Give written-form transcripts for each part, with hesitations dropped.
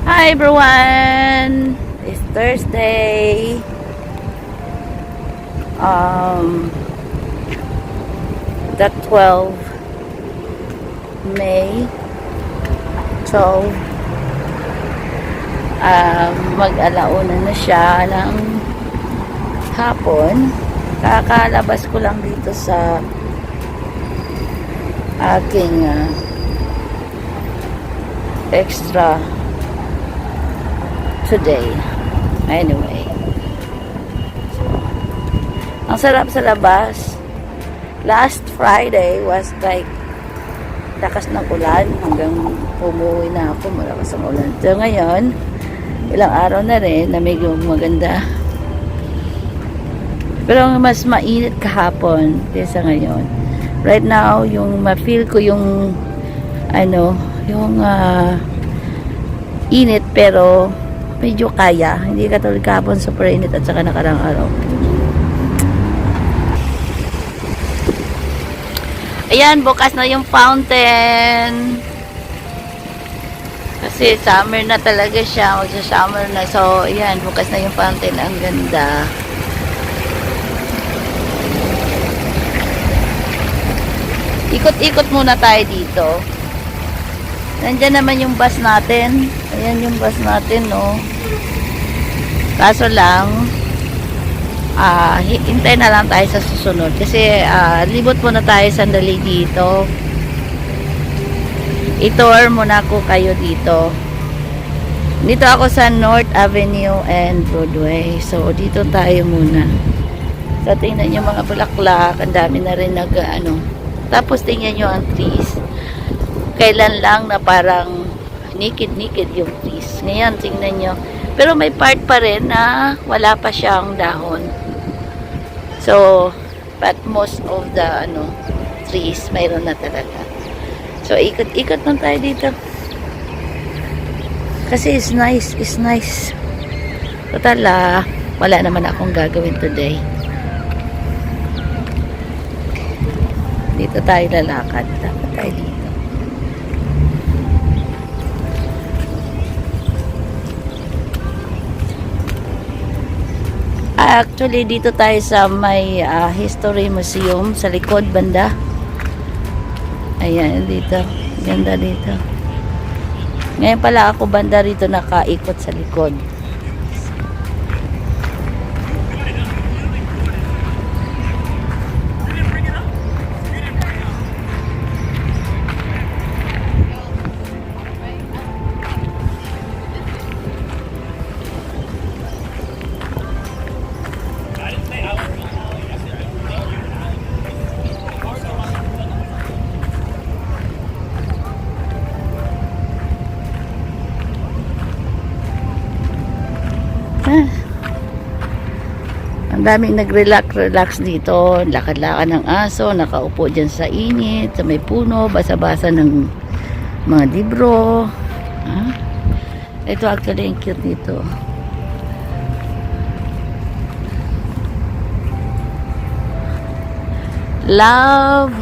Hi everyone! It's Thursday. The 12 May 12. Mag-alauna na siya ng hapon. Kakalabas ko lang dito sa aking extra today. Anyway, ang sarap sa labas. Last Friday was like lakas ng ulan hanggang umuwi na ako, malakas ang ulan. So ngayon, ilang araw na rin na medyo maganda. Pero mas mainit kahapon kaysa ngayon. Right now, yung ma-feel ko yung init pero medyo kaya. Hindi katulad kahapon super init at saka nakarang araw. Ayan, bukas na yung fountain. Kasi summer na talaga siya. Magsa-summer na. So, ayan, bukas na yung fountain. Ang ganda. Ikot-ikot muna tayo dito. Nandyan naman yung bus natin. Ayan yung bus natin, no. Kaso lang, hintay na lang tayo sa susunod. Kasi, libot muna tayo sandali dito. I-tour muna ko kayo dito. Dito ako sa North Avenue and Broadway. So, dito tayo muna. So, tingnan nyo mga bulaklak. Ang dami na rin Tapos, tingnan nyo ang trees. Kailan lang na parang naked yung trees. Ngayon, tingnan nyo. Pero may part pa rin na wala pa siyang dahon. So, but most of the trees, mayroon na talaga. So, ikot-ikot lang tayo dito. Kasi it's nice. Total, wala naman akong gagawin today. Dito tayo lalakad. Dapat tayo dito. Actually, dito tayo sa may History Museum sa likod banda. Ayan, dito. Ganda dito. Ngayon pala ako banda rito nakaikot sa likod. Ang daming nag-relax dito. Lakad-lakad ng aso, nakaupo dyan sa init, sa may puno, basa-basa ng mga libro. Ito actually yung cute dito. Love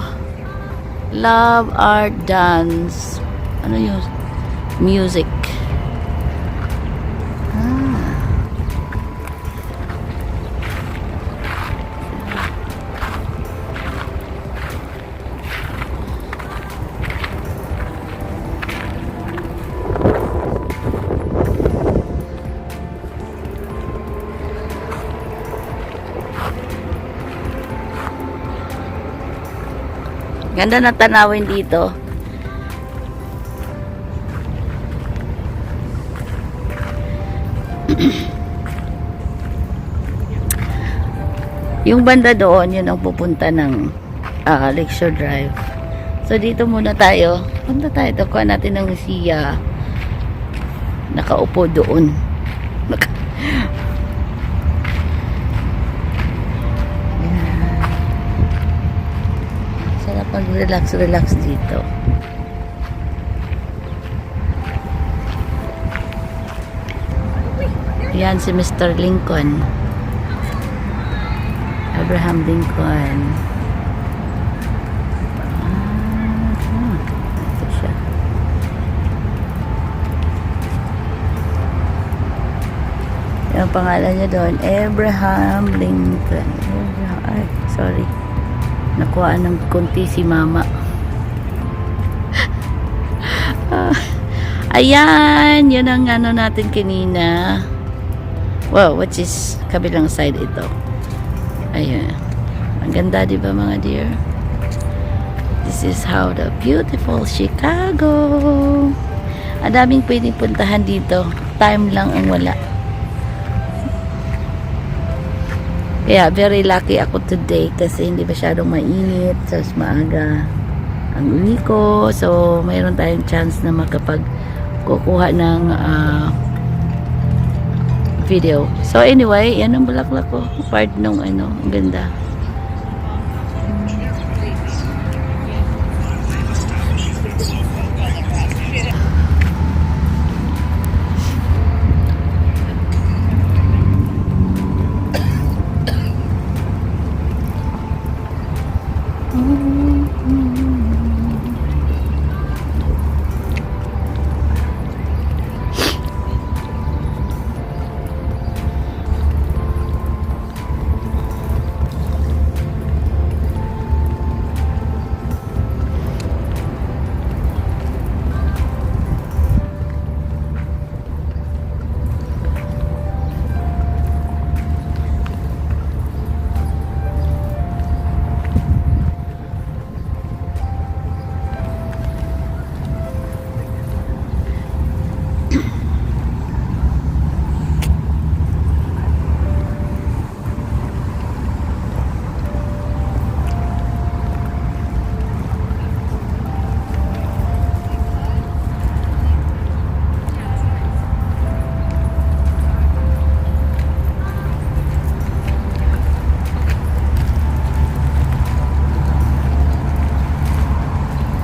art dance. Ano yun? Music. Ganda na tanawin dito. Yung banda doon, yun ang pupunta ng Lakeshore Drive. So dito muna tayo. Punta tayo. Kuha natin ng siya. Nakaupo doon. Sarap mag-relax dito. Yan si Mr. Lincoln. Abraham Lincoln. Ito siya. Yung pangalan niya doon, Abraham Lincoln. Ay, sorry. Nakuha ng kunti si mama. Ayan, yun ang ano natin kanina. Wow, which is kabilang side ito. Ayan. Ang ganda, di ba mga dear? This is how the beautiful Chicago. Ang daming pwedeng puntahan dito. Time lang ang wala. Kaya very lucky ako today kasi hindi masyadong mainit. So, maaga ang uwi ko. So, mayroon tayong chance na kukuha ng video. So anyway, yan ang bulaklak ko. Part nung ano, ang ganda.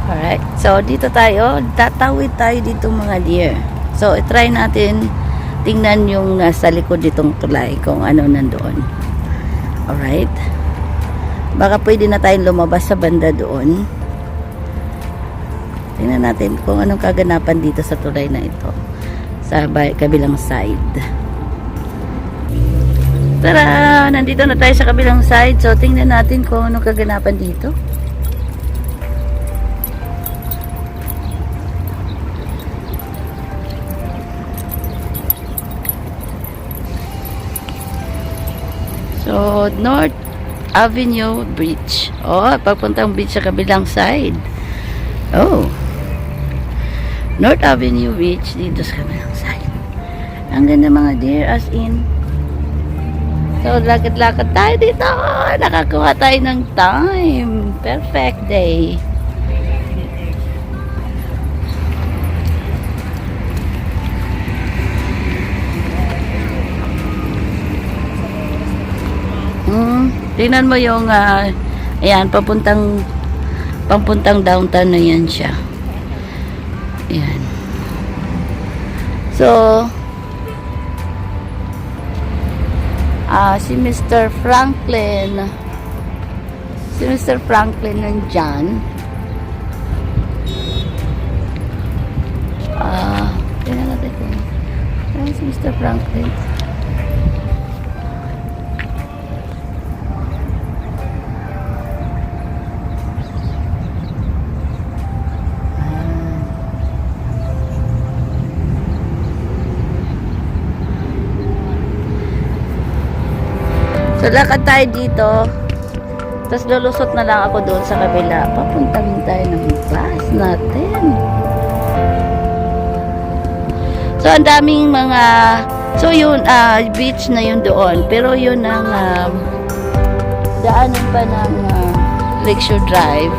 Alright, so dito tayo, tatawid tayo dito mga dear. So, try natin tingnan yung nasa likod ditong tulay kung ano nandoon. Alright. Baka pwede na tayong lumabas sa banda doon. Tingnan natin kung anong kaganapan dito sa tulay na ito. Sa kabilang side. Tara! Nandito na tayo sa kabilang side. So, tingnan natin kung anong kaganapan dito. So, North Avenue Bridge. Oh, pagpuntang beach sa kabilang side. Oh. North Avenue Beach dito sa kabilang side. Ang ganda mga dear, as in. So, lakad-lakad tayo dito. Nakakuha tayo ng time. Perfect day. Tingnan mo yung ayan, papuntang downtown na yan siya. Ayan. So si Mr. Franklin nandyan. Tingnan natin kung si Mr. Franklin. So, lakad tayo dito. Tapos, lulusot na lang ako doon sa kabila. Papuntahin tayo ng bus natin. So, ang daming mga... So, yun, beach na yun doon. Pero yun ang daanan pa ng Lakeshore Drive.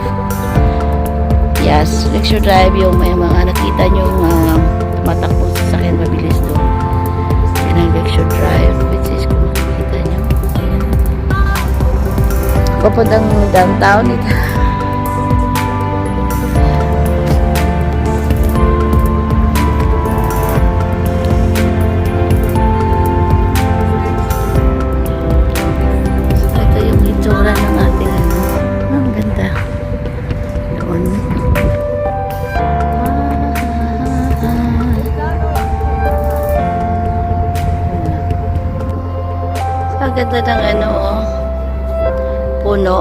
Yes, Lakeshore Drive yung may mga nakita nyo matakbo sa sasakyan mabilis doon. Yan ang Lakeshore Drive, which is kung makikita nyo. Papuntang downtown ito. Ito yung itsura ng ating ang ganda. Doon. ganda ng ano, oh, puno.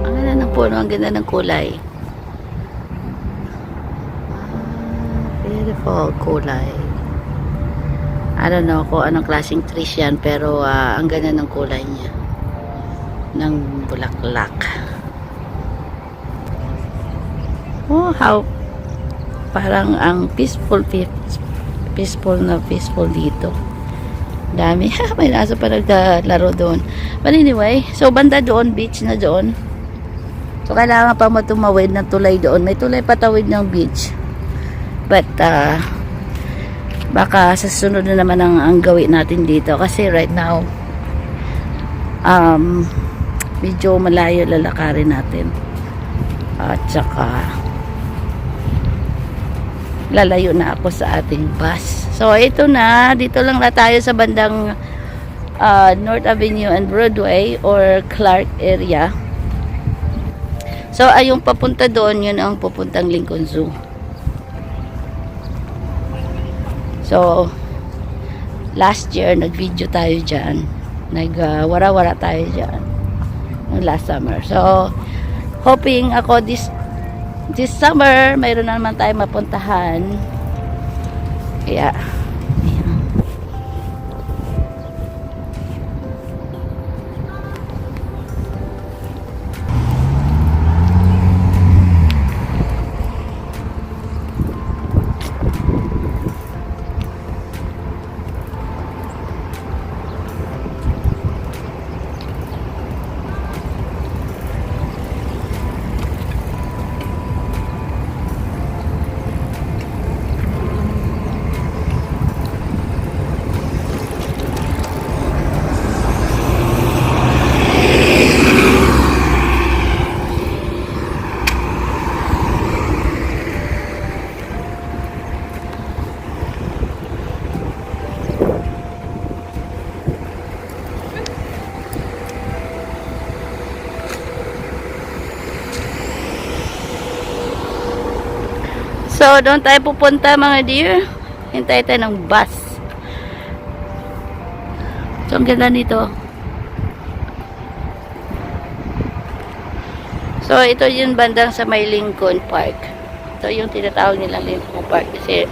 Ang ganda ng puno, ang ganda ng kulay. Beautiful kulay. I don't know kung anong klaseng trees yan, pero ang ganda ng kulay niya. Ng bulaklak. Oh, how parang ang peaceful na peaceful dito. Dami. May naso pa naglalaro doon. But anyway, so banda doon, beach na doon. So kailangan pa matumawid ng tulay doon. May tulay patawid ng beach. But baka sa sunod na naman ang gawin natin dito. Kasi right now, medyo malayo lalakarin natin. At saka, lalayo na ako sa ating bus. So, ito na. Dito lang na tayo sa bandang North Avenue and Broadway or Clark area. So, yung papunta doon, yun ang pupuntang Lincoln Zoo. So, last year, nag-video tayo dyan. Nag-wara-wara tayo dyan. Last summer. So, hoping ako this summer, mayroon na naman tayo mapuntahan. Kaya, ayan. So, doon tayo pupunta mga dear. Hintay tayo ng bus. So, ang ganda nito. So, ito yung bandang sa may Lincoln Park. Ito yung tinatawag nilang Lincoln Park kasi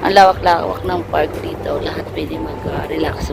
ang lawak-lawak ng park dito. Lahat pwede mag-relax.